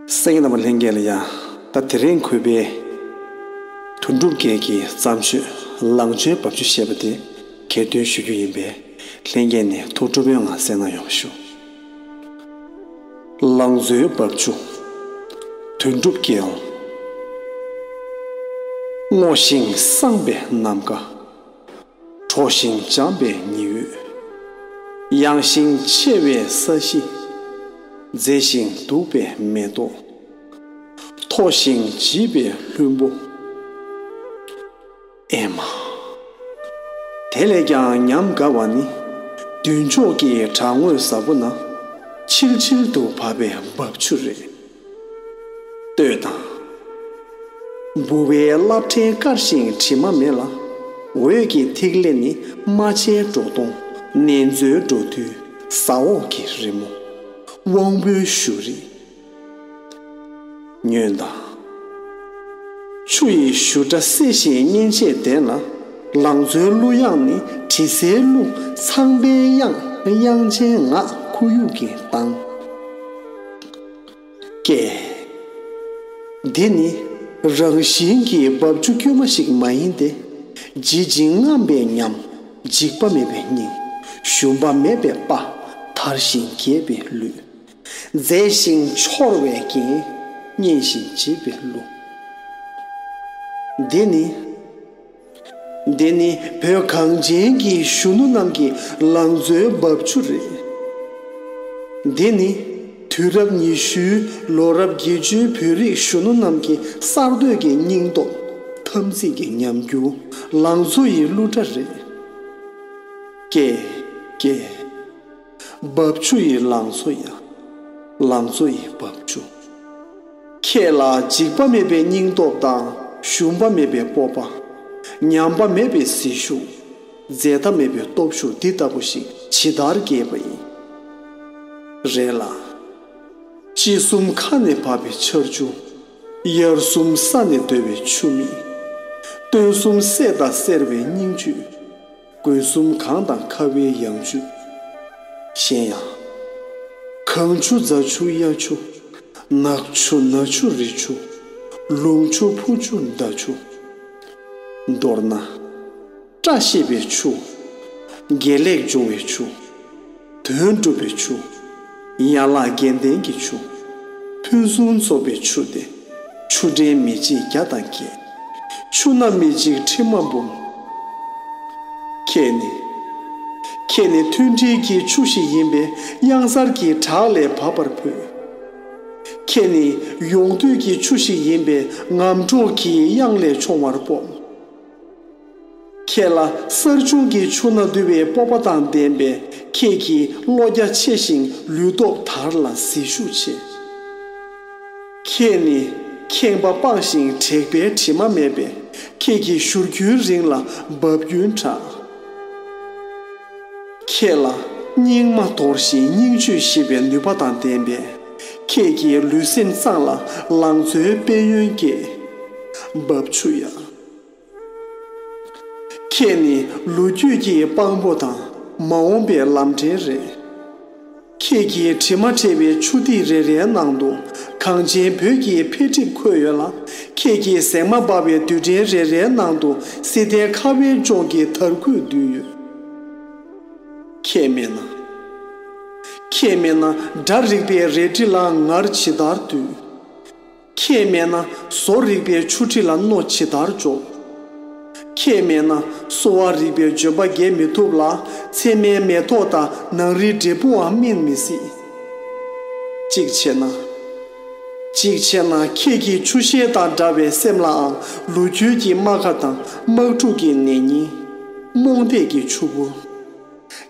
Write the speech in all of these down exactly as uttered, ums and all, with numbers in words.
གསན་མཁན་རྣམ་པ་ལྷན་རྒྱས་ལ་ཡང་ད་དེ་རིང་གུས་པས་དོན་གྲུབ་རྒྱལ་གྱི་བརྩམས་ཆོས་ལང་ཚོའི་རྦབ་ཆུ་ཞེས་པ་དེ་གྱེར་འདོན་ཞུ་རྒྱུ་ཡིན་པས་ལྷན་རྒྱས་ནས་ཐུགས་སྤྲོ་པོའི་ངང་གསན་གནང་ཡོང་བ་ཞུ། ལང་ཚོའི་རྦབ་ཆུ། དོན་གྲུབ་རྒྱལ། སྔོ་ཞིང་སངས་པའི་ནམ་མཁའ། དྲོ་ཞིང་འཇམ་པའི་ཉི་འོད། ཡངས་ཤིང་ཆེ་བའི་ས་གཞི། མཛེས་ཤིང་སྡུག་པའི་མེ་ཏོག། མཐོ་ཞིང་བརྗིད་པའི་ལྷུན་པོ། ཨེ་མ། དེ་ལས་ཀྱང་ཉམས་དགའ་བ་ནི། མདུན་ཕྱོགས་ཀྱི་བྲག་ངོས་ཟབ་པོ་ན། ཆིལ་ཆིལ་དུ་བབས་པའི་རྦབ་ཆུ་རེད། ལྟོས་དང་། ལྦུ་བའི་རླབས་ཕྲེང་དཀར་ཞིང་དྲི་མ་མེད་ལ། འོད་ཀྱི་ཐིག་ལེ་ནི་རྨ་བྱའི་སྒྲོ་མདོངས་ནེ་ཙོའི་སྒྲོ་ཐུལ་ཟ་འོག་གི་རི་མོ་དབང་པོའི་བཞུར་རིས། ཉོན་དང་། ཆུ་ཡི་བཞུར་སྒྲ་སད་ཞིང་སྙན་ཆས་ལྡན་ལ། ལང་ཚོའི་གླུ་དབྱངས་ནི་དྲི་ཟའི་གླུ་ཚངས་པའི་དབྱངས། དབྱངས་ཅན་ངག་ཁོར་ཡུག་གི་གདངས། ཀྱེ། འདི་ནི་རང་བཞིན་གྱི་རྦབ་ཆུ་དཀྱུས་མ་ཞིག་མ་ཡིན་ཏེ། ལྗིད་ཅིང་རྔམ་པའི་ཉམས། འཇིགས་པ་མེད་པའི་སྙིང་། ཞུམ་པ་མེད་པའི་དཔའ། དར་ཞིང་རྒྱས་པའི་ལུས། མཛེས་ཤིང་འཕྱོར་བའི་རྒྱན། སྙན་ཞིང་འཇིབ་པའི་གླུ། འདི་ནི། འདི་ནི་བོད་གངས་ཅན་གྱི་གཞོན་ནུ་རྣམས་ཀྱི་ལང་ཚོའི་རྦབ་ཆུ་རེད། འདི་ནི་དུས་རབས་ཉི་ཤུའི་ལོ་རབས་བརྒྱད་ཅུའི་བོད་རིགས་གཞོན་ནུ་རྣམས་ཀྱི་གསར་གཏོད་ཀྱི་སྙིང་སྟོབས། འཐབ་འཛིང་གི་ཉམས་འགྱུར། ལང་ཚོ་ཡི་གླུ་སྒྲ་རེད། ཀྱེ། ཀྱེ། རྦབ་ཆུ་ཡི་ལང་ཚོ་ཡ། ལང་ཚོ་ཡི་རྦབ་ཆུ། ཁྱེད་ལ་འཇིགས་པ་མེད་པའི་སྙིང་སྟོབས་དང་། ཞུམ་པ་མེད་པའི་སྤོབས་པ། ཉམས་པ་མེད་པའི་ཟིལ་ཤུགས། འཛད་མཐའ་མེད་པའི་སྟོབས་ཤུགས་འདི་ལྟ་བུ་ཞིག་ཇི་ལྟར་སྐྱེས་པ་ཡིན། རེད་ལ། དཔྱིད་གསུམ་ཁ་ནས་བབས་པའི་ཆར་ཆུ། དབྱར་གསུམ་ས་ནས་བརྡོལ་བའི་ཆུ་མིག། སྟོན་གསུམ་སད་དང་སེར་བའི་སྙིང་བཅུད། དགུན་གསུམ་གངས་དང་ཁ་བའི་ཡང་བཅུད། གཞན་ཡང་། གངས་ཆུ་རྫ་ཆུ་གཡའ་ཆུ། ནགས་ཆུ་ན་ཆུ་རི་ཆུ། ལུང་ཆུ་ཕུ་ཆུ་མདའ་ཆུ། མདོར་ན། བཀྲ་ཤིས་པའི་ཆུ། དགེ་ལེགས་འབྱུང་བའི་ཆུ། དོན་འགྲུབ་པའི་ཆུ། ཡན་ལག་རྒྱན་ལྡན་གྱི་ཆུ། ཕུན་སུམ་ཚོགས་པའི་ཆུ་སྟེ། ཆུ་ཕྲན་མི་གཅིག་བརྒྱ་དང་བརྒྱད། ཆུ་སྣ་མི་གཅིག་ཁྲི་མ་འབུམ། ཁྱེད་ནི། ཁྱེད་ནི་མཐུན་སྒྲིལ་གྱི་ཆུ་ཞིག་ཡིན་པས་གཡང་གཟར་གྱི་བྲག་ལས་བབས་པར་བོས། ཁྱེད་ནི་ཡོངས་འདུས་ཀྱི་ཆུ་ཞིག་ཡིན་པས་ངམ་གྲོག་གི་གཡང་ལས་མཆོང་བར་སྤོབས། ཁྱེད་ལ་གསར་བྱུང་གི་ཆུ་སྣ་འདུ་བའི་སྤོབས་པ་དང་ལྡན་པས་ཁྱེད་ཀྱི་བློ་རྒྱ་ཆེ་ཞིང་ལུས་སྟོབས་དར་ལ་ཟིལ་ཤུགས་ཆེ། ཁྱེད་ནི་ཁེངས་པ་སྤངས་ཤིང་དྲེགས་པའི་དྲི་མ་མེད་པས་ཁྱེད་ཀྱི་བཞུར་རྒྱུན་རིང་ལ་འབབ་རྒྱུན་དྲག། ཁྱེད་ལ་སྙིགས་མ་དོར་ཞིང་སྙིང་བཅུད་ཞི་བའི་ནུས་པ་དང་ལྡན་པས་ཁྱེད་ཀྱི་ལུས་སེམས་གཙང་ལ་ལང་ཚོའི་དཔལ་ཡོན་སྐྱེས། རྦབ་ཆུ་ཡ། ཁྱེད་ནི་ལོ་རྒྱུས་ཀྱི་དཔང་པོ་དང་མ་འོངས་པའི་ལམ་འབྲས་རེད། ཁྱེད་ཀྱི་དྲི་མ་བྲལ་བའི་ཆུ་ཐིགས་རེ་རེའི་ནང་དུ་གངས་ཅན་བོད་ཀྱི་འཕེལ་འགྲིབ་འཁོད་ཡོད་ལ། ཁྱེད་ཀྱི་ཟེགས་མ་འབར་བའི་རྡུལ་ཕྲན་རེ་རེའི་ནང་དུ་བསིལ་ལྡན་ཁ་བའི་ལྗོངས་ཀྱི་དར་སྐུད་འདུས་ཡོད། ཁྱེད་མེད་ན། ཁྱེད་མེད་ན་སྒྲ་རིག་པའི་རལ་གྲི་ལ་ངར་ཇི་ལྟར་འདུས། ཁྱེད་མེད་ན་བཟོ་རིག་པའི་ཆུ་ཁྲི་ལ་རྣོ་ཇི་ལྟར་འཇོག། ཁྱེད་མེད་ན་གསོ་བ་རིག་པའི་ལྗོན་པ་རྒྱས་མི་ཐུབ་ལ། ཚེར་མའི་མེ་ཏོག་དང་ནང་རིའི་འབྲས་བུའང་སྨིན་མི་སྲིད། གཅིག་བྱས་ན། གཅིག་བྱས་ན་ཁྱེད་ཀྱི་ཆུ་ཤེལ་དང་འདྲ་བའི་སེམས་ལའང་ལོ་རྒྱུས་ཀྱི་རྨ་ཁ་དང་དམག་འཁྲུག་གི་ནད་རྙིང་། རྨོངས་དད་ཀྱི་ཆུ་བུར།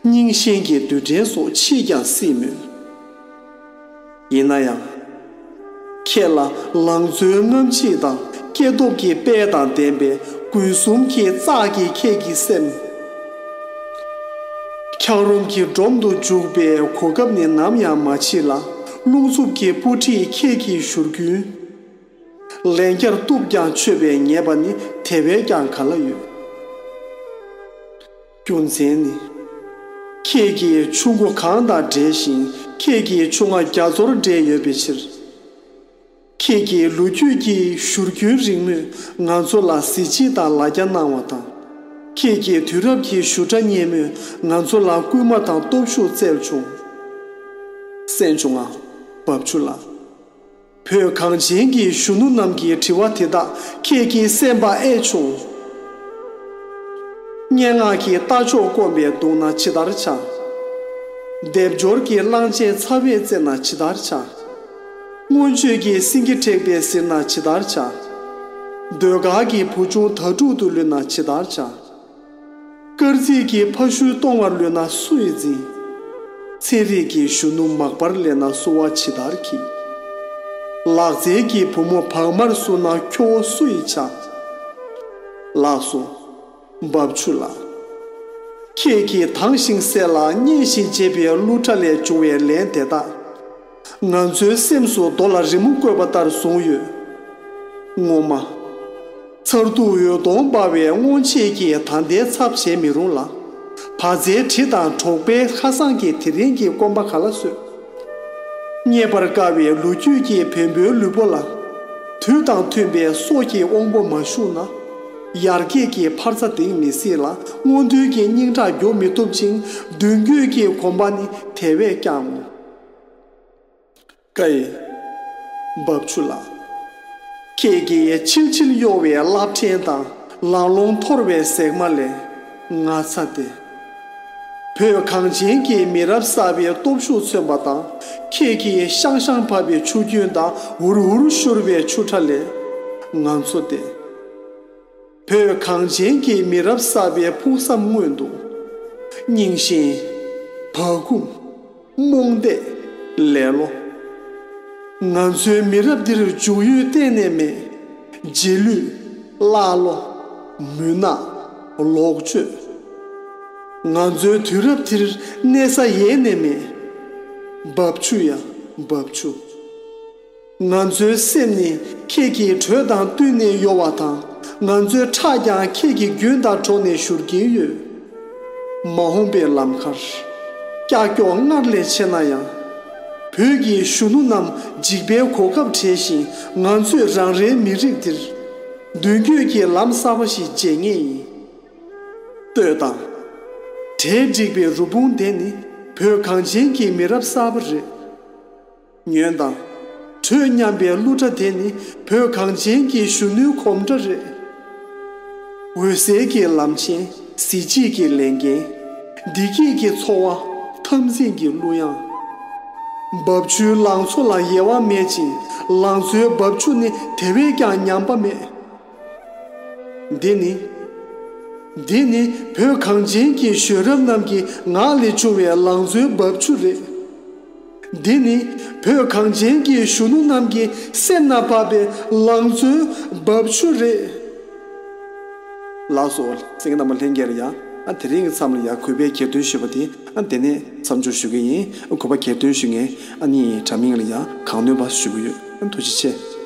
རྙིང་ཞེན་གྱི་རྡུལ་ཕྲན་སོགས་ཅིས་ཀྱང་སྲིད་མོད། ཡིན་ན་ཡང་། ཁྱེད་ལ་ལང་ཚོའི་རྔམ་བརྗིད་དང་སྐྱེ་སྟོབས་ཀྱི་དཔལ་དང་ལྡན་པའི་དགུན་གསུམ་གྱི་ཙག་གི་ཁྱེད་ཀྱི་སེམས། འཁྱགས་རོམ་གྱི་སྒྲོམ་དུ་འཇུག་པའི་གོ་སྐབས་ནི་ནམ་ཡང་མ་མཆིས་ལ། རླུང་འཚུབ་ཀྱི་སྤུ་གྲིས་ཁྱེད་ཀྱི་བཞུར་རྒྱུན། ལན་བརྒྱར་གཏུབས་ཀྱང་ཆོད་པའི་ཉེས་པ་ནི་དེ་བས་ཀྱང་ག་ལ་ཡོད། རྒྱུ་མཚན་ནི། ཁྱེད་ཀྱི་ཆུ་མགོ་གངས་དང་འབྲེལ་ཞིང་ཁྱེད་ཀྱི་ཆུ་རྔ་རྒྱ་མཚོར་འདྲེས་ཡོད་པའི་ཕྱིར། ཁྱེད་ཀྱི་ལོ་རྒྱུས་ཀྱི་བཞུར་རྒྱུན་རིང་མོས་ང་ཚོ་ལ་གཟི་བརྗིད་དང་ལ་རྒྱ་གནང་བ་དང་། ཁྱེད་ཀྱི་དུས་རབས་ཀྱི་བཞུར་སྒྲ་སྙན་མོས་ང་ཚོ་ལ་སྐུལ་མ་དང་སྟོབས་ཤུགས་བསྩལ་བྱུང་། གསན་བྱུང་ང་། རྦབ་ཆུ་ལགས། བོད་གངས་ཅན་གྱི་གཞོན་ནུ་རྣམས་ཀྱི་དྲི་བ་དེ་དག་ཁྱེད་ཀྱིས་གསན་པ་ཨེ་བྱུང་། སྙན་ངག་གི་རྟ་མཆོག་སྐོམ་པས་བརྡུངས་ན་ཇི་ལྟར་བྱ། སྡེབ་སྦྱོར་གྱི་གླང་ཆེན་ཚ་བས་གཙེས་ན་ཇི་ལྟར་བྱ། མངོན་བརྗོད་ཀྱི་སེང་གེ་དྲེགས་པས་གཟིར་ན་ཇི་ལྟར་བྱ། ཟློས་གར་གྱི་བུ་ཆུང་དྭ་ཕྲུག་ཏུ་ལུས་ན་ཇི་ལྟར་བྱ། སྐར་རྩིས་ཀྱི་ཕ་ཤུལ་སྟོང་བར་ལུས་ན་སུ་ཡིས་འཛིན། ཚན་རིག་གི་གཞོན་ནུ་མག་པར་ལེན་ན་བསུ་བ་ཇི་ལྟར་གྱིས། ལག་རྩལ་གྱི་བུ་མོ་བག་མར་བསུ་ན་ཁྱོ་བོ་སུ་ཡིས་བྱ། ལགས་སོ། རྦབ་ཆུ་ལགས། ཁྱེད་ཀྱིས་དྭངས་ཤིང་གསལ་ལ་སྙན་ཞིང་འཇེབས་པའི་གླུ་སྒྲ་ལས་བྱུང་བའི་ལན་དེ་དག་ང་ཚོའི་སེམས་སུ་རྡོ་ལ་རི་མོ་བརྐོས་པ་ལྟར་བཟུང་ཡོད། ངོ་མ། མཚར་སྡུག་འོད་སྟོང་འབར་བའི་སྔོན་ཆད་ཀྱི་ད་ལྟའི་ཚབ་བྱེད་མི་རུང་ལ། བ་ཚྭའི་དྲི་དང་འབྲོག་པའི་ཁ་སང་གི་དེ་རིང་གི་སྐོམ་པ་ག་ལ་གསོས། རྙེད་པར་དཀའ་བའི་ལོ་རྒྱུས་ཀྱི་བེམ་པོའི་ལུས་པོ་ལ། དུས་དང་མཐུན་པའི་སྲོག་གི་དབང་པོ་མ་ཞུགས་ན། ཡར་རྒྱས་ཀྱི་འཕར་རྩ་ལྡིང་མི་སྲིད་ལ། སྔོན་ཐོན་གྱི་སྙིང་ཁྲག་རྒྱུ་མི་ཐུབ་ཅིང་། མདུན་སྐྱོད་ཀྱི་གོམ་པ་ནི་དེ་བས་ཀྱང་ངོ་། ཀའི། རྦབ་ཆུ་ལགས། ཁྱེད་ཀྱིས་ཆིལ་ཆིལ་གཡོ་བའི་རླབས་ཕྲེང་དང་ལང་ལོང་འཐོར་བའི་ཟེགས་མ་ལས་ང་ཚ་སྟེ། བོད་གངས་ཅན་གྱི་མི་རབས་གསར་པའི་སྟོབས་ཤུགས་མཚོན་པ་དང་། ཁྱེད་ཀྱིས་ཤང་ཤང་བབས་པའི་ཆུ་རྒྱུན་དང་འུར་འུར་བཞུར་བའི་ཆུ་ཕྲ་ལས་ང་ཚོ་སྟེ། བོད་གངས་ཅན་གྱི་མི་རབས་གསར་པའི་ཕུགས་བསམ་མངོན་དུ། རྙིང་ཞེན། བག་འཁུམས། རྨོངས་དད། ལེ་ལོ། ང་ཚོའི་མི་རབས་འདིར་འཇུག་ཡུལ་གཏན་ནས་མེད། རྗེས་ལུས། ཀླ་ཀློ། མུན་ནག། ལོག་སྤྱོད། ང་ཚོའི་དུས་རབས་འདིར་གནས་ས་ཡེ་ནས་མེད། རྦབ་ཆུ་ཡ་རྦབ་ཆུ། ང་ཚོའི་སེམས་ནི་ཁྱེད་ཀྱི་དྲོད་དང་བསྟུན་ནས་གཡོ་བ་དང་། ང་ཚོའི་ཁྲག་ཀྱང་ཁྱེད་ཀྱི་རྒྱུན་དང་འགྲོགས་ནས་བཞུར་གྱིན་ཡོད། མ་འོངས་པའི་ལམ་ཁར། ཀྱག་ཀྱོག་སྔར་ལས་ཆེ་ན་ཡང་། བོད་ཀྱི་གཞོན་ནུ་རྣམས་འཇིགས་པའི་གོ་སྐབས་བྲལ་ཞིང་། ང་ཚོས་རང་རེའི་མི་རིགས་འདིར། མདུན་སྐྱོད་ཀྱི་ལམ་གསར་པ་ཞིག་མཇལ་ངེས་ཡིན། ལྟོས་དང་། གྲལ་བསྒྲིགས་པའི་རུ་དཔུང་དེ་ནི་བོད་གངས་ཅན་གྱི་མི་རབས་གསར་པ་རེད། ཉོན་དང་། དྲོད་མཉམ་པའི་གླུ་སྒྲ་དེ་ནི་བོད་གངས་ཅན་གྱི་གཞོན་ནུའི་གོམ་སྒྲ་རེད། འོད་གསལ་གྱི་ལམ་ཆེན། གཟི་བརྗིད་ཀྱི་ལས་འགན། བདེ་སྐྱིད་ཀྱི་འཚོ་བ། འཐབ་འཛིང་གི་གླུ་དབྱངས། རྦབ་ཆུའི་ལང་ཚོ་ལ་ཡལ་བ་མེད་ཅིང་། ལང་ཚོའི་རྦབ་ཆུ་ནི་དེ་བས་ཀྱང་ཉམས་པ་མེད། འདི་ནི། འདི་ནི་བོད་གངས་ཅན་གྱི་གཞོན་རབས་རྣམས་ཀྱི་ངག་ལས་བྱུང་བའི་ལང་ཚོའི་རྦབ་ཆུ་རེད། འདི་ནི་བོད་གངས་ཅན་གྱི་གཞོན་ནུ་རྣམས་ཀྱི་སེམས་ན་བབས་པའི་ལང་ཚོའི་རྦབ་ཆུ་རེད། ལགས་སོ། གསན་མཁན་རྣམ་པ་ལྷན་རྒྱས་ལ་ཡང་ཨ་དེ་རིང་གི་མཚམས་ལ་ཡང་གུས་པས་གྱེར་འདོན་ཞུས་པ་དེ་ཨ་དེ་ནས་མཚམས་འཇོག་ཞུ་གི་ཡིན། ཨ་གུས་པ་གྱེར་འདོན་ཞུ་མཁན་ཨ་ནི་དྲ་མིག་ལ་ཡང་གང་ནུས་པ་ཞུ་གི་ཡོད། ཨ་ཐུགས་རྗེ་ཆེ།